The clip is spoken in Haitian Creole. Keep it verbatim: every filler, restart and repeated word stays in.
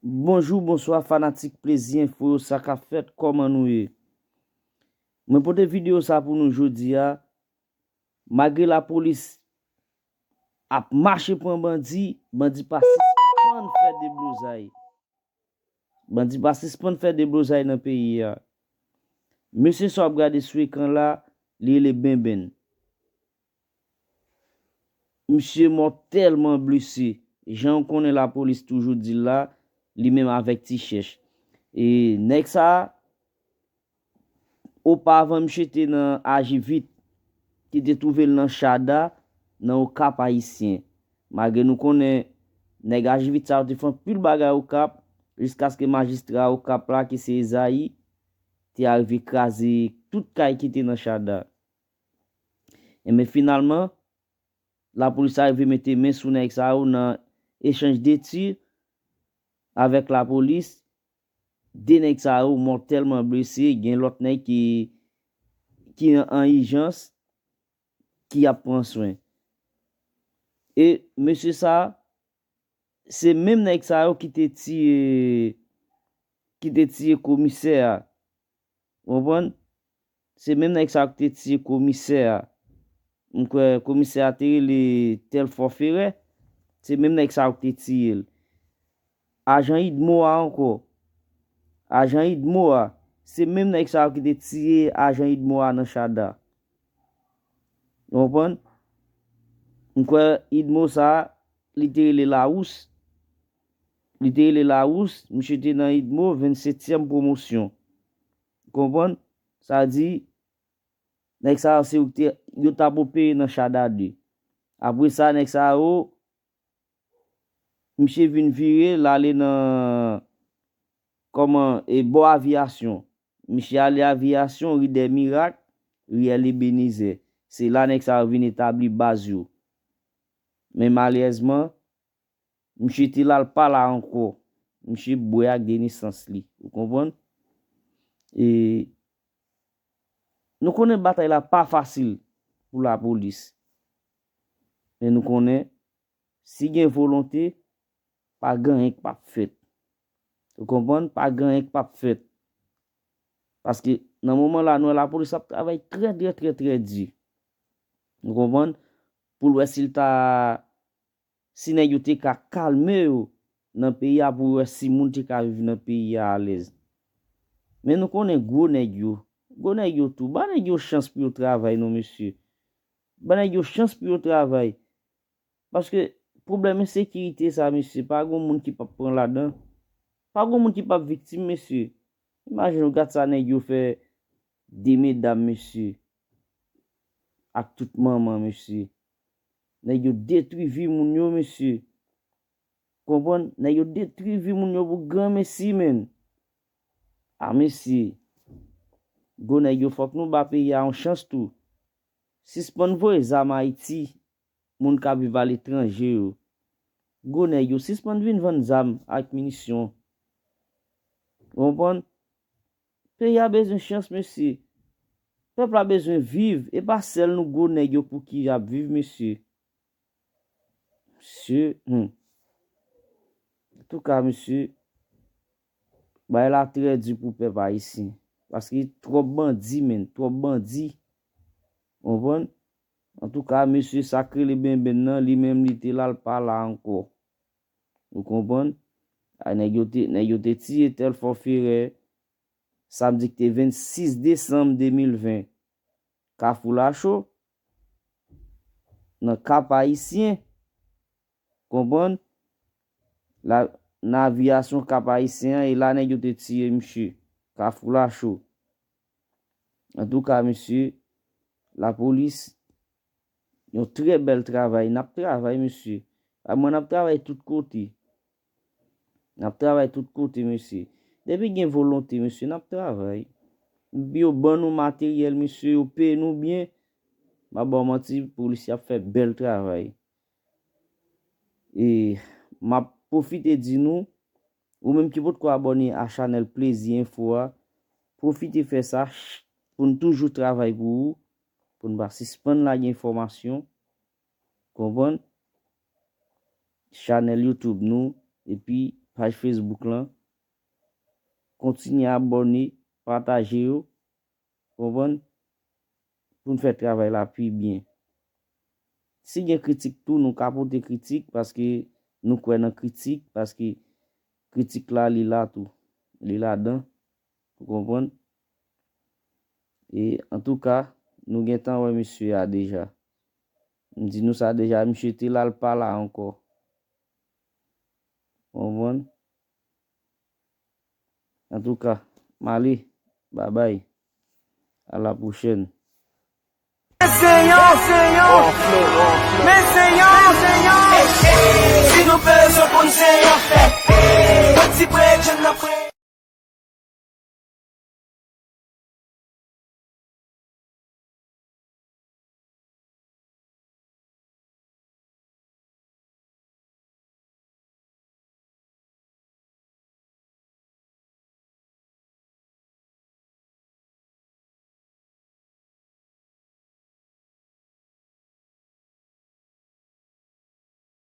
Bonjou, bonswa, fanatik Plezi Enfo yo, sa k ap fèt, kòman nou ye? Mwen pote videyo sa pou nou jodi a. Malgre lapolis ap mache pran bandi, bandi pa sispann fè deblozay. Bandi pa sispann fè deblozay nan peyi a. Mesye sa w ap gade sou ekran la, li rele Benben. Misye mòtèlman blese. Jan w konnen lapolis toujou di l la, li menm avèk ti chèch. E nèg sa a, opavan misye te nan Ajivit, ki te twouve l nan Chada, nan Okap Ayisyen. Malgre nou konnen nèg Ajivit sa yo te fè anpil bagay Okap, jiskaske majistra Okap la, ki se Ezayi, te arive kraze tout kay ki te nan Chada. Enben, finalman, lapolis arive mete men sou nèg sa yo nan echanj de tir avèk lapolis. De nèg sa yo mòtèlman blese, gen lòt nèg ki, ki an, an ijans, ki ap pran swen. E mesye sa, se menm nèg sa yo ki te tiye, ki te tiye komisè a. Ou konprann? Se menm nèg sa yo ki te tiye komisè a. M kwè komisè a te rele Telfò Ferè. Se menm nèg sa yo ki te tiye l. Ajan Idmo a ankò. Ajan Idmo a. Se menm nèg sa yo ki te tiye ajan Idmo a nan Chada. Ou konprann? M kwè Idmo sa, li te rele Lawous. Li te rele Lawous, misye te nan Idmo vennsetyèm pwomosyon. Konprann? Sa di, nèg sa yo se yo ki te, yo t ap opere nan Chada de. Apre sa, nèg sa yo, misye vin vire, l ale nan, kòman, e, bò Aviyasyon. Misye ale Aviyasyon, ri dè Mirak, riyèl Ebenezè. Se la nèg sa yo vin etabli baz yo. Men malerèzman, misye te la, l pa la ankò. Misye bwè ak de nesans li. Ou konprann? E nou konnen batay la pa fasil pou lapolis. Men nou konnen, si gen volonte, pa gen anyen k p ap fèt. Ou konprann? Pa gen anyen k p ap fèt. Paske nan moman la, nou wè lapolis ap travay trè, trè, trè, trè di. Ou konprann? Pou l wè si l ta, si nèg yo te ka kalme yo nan peyi a, pou wè si moun te ka viv nan peyi a alèz. Men nou konnen gwo nèg yo. Gwo nèg yo tou. Ba nèg yo chans pou yo travay non, mesye. Ba nèg yo chans pou yo travay. Paske pwoblèm ensekirite sa, mesye, pa gon moun ki p ap pran ladan. Pa gon moun ki p ap viktim, mesye. Imajine w, gad sa nèg yo fè de medam, mesye. Ak tout manman, mesye. Nèg yo detwi vi moun yo, mesye. Konprann? Nèg yo detwi vi moun yo pou granmesi, menn. A, mesye. Gwo nèg yo, fòk nou ba peyi a yon chans tou. Sispann voye zam Ayiti, moun k ap viv aletranje yo. Gwo nèg yo, sispann vin vann zam ak minisyon. Ou konprann? Peyi a bezwen chans, mesye. Pèp la bezwen viv. E pa sèl nou gwo nèg yo pou ki ap viv, mesye. Mesye, hmm. Antouka, mesye, bagay la trè di pou pèp ayisyen. Paske twòp bandi, menn, twòp bandi. Ou konprann? Antouka, mesye sa k rele Benben nan, li menm li te la, l pa la ankò. Ou konprann? A, nèg yo te, nèg yo te tiye Telfò Ferè, samdi ki te vennsis desanm de mil ven. Kafou Lacho, nan Kap Ayisyen, konprann? La, nan aviyasyon Kap Ayisyen an, e la nèg yo te tiye misye. Kafou Lacho. Antouka, mesye, lapolis, yon trè bèl travay. N ap travay, mesye. A, mwen, n ap travay tout kote. N ap travay tout kote, mesye. Depi gen volonte, mesye, n ap travay. Depi yo ban nou materyèl, mesye, yo peye nou byen, m ap ba w manti, polisye ap fè bèl travay. E m ap pwofite di nou, ou menm ki potko abòne a chanèl Plezi Enfo a, pwofite fè sa, ch-, pou n toujou travay pou ou, pou n pa sispann lage enfòmasyon, konprann? Chanèl YouTube nou, epi paj Facebook lan. Kontinye abòne, pataje yo, konprann? Pou n fè travay la pi byen. Si gen kritik tou, nou ka pote kritik, paske nou kwè nan kritik, paske kritik la, li la tou. Li ladan, ou konprann? E, antouka, nou gentan wè mesye a deja. M di nou sa deja, misye te la, l pa la ankò. Ou konprann? Antouka, m ale. Babay. A la pwochèn. Men seyon, seyon, men seyon, seyon. Si nou bezwen pou n seyon, fè.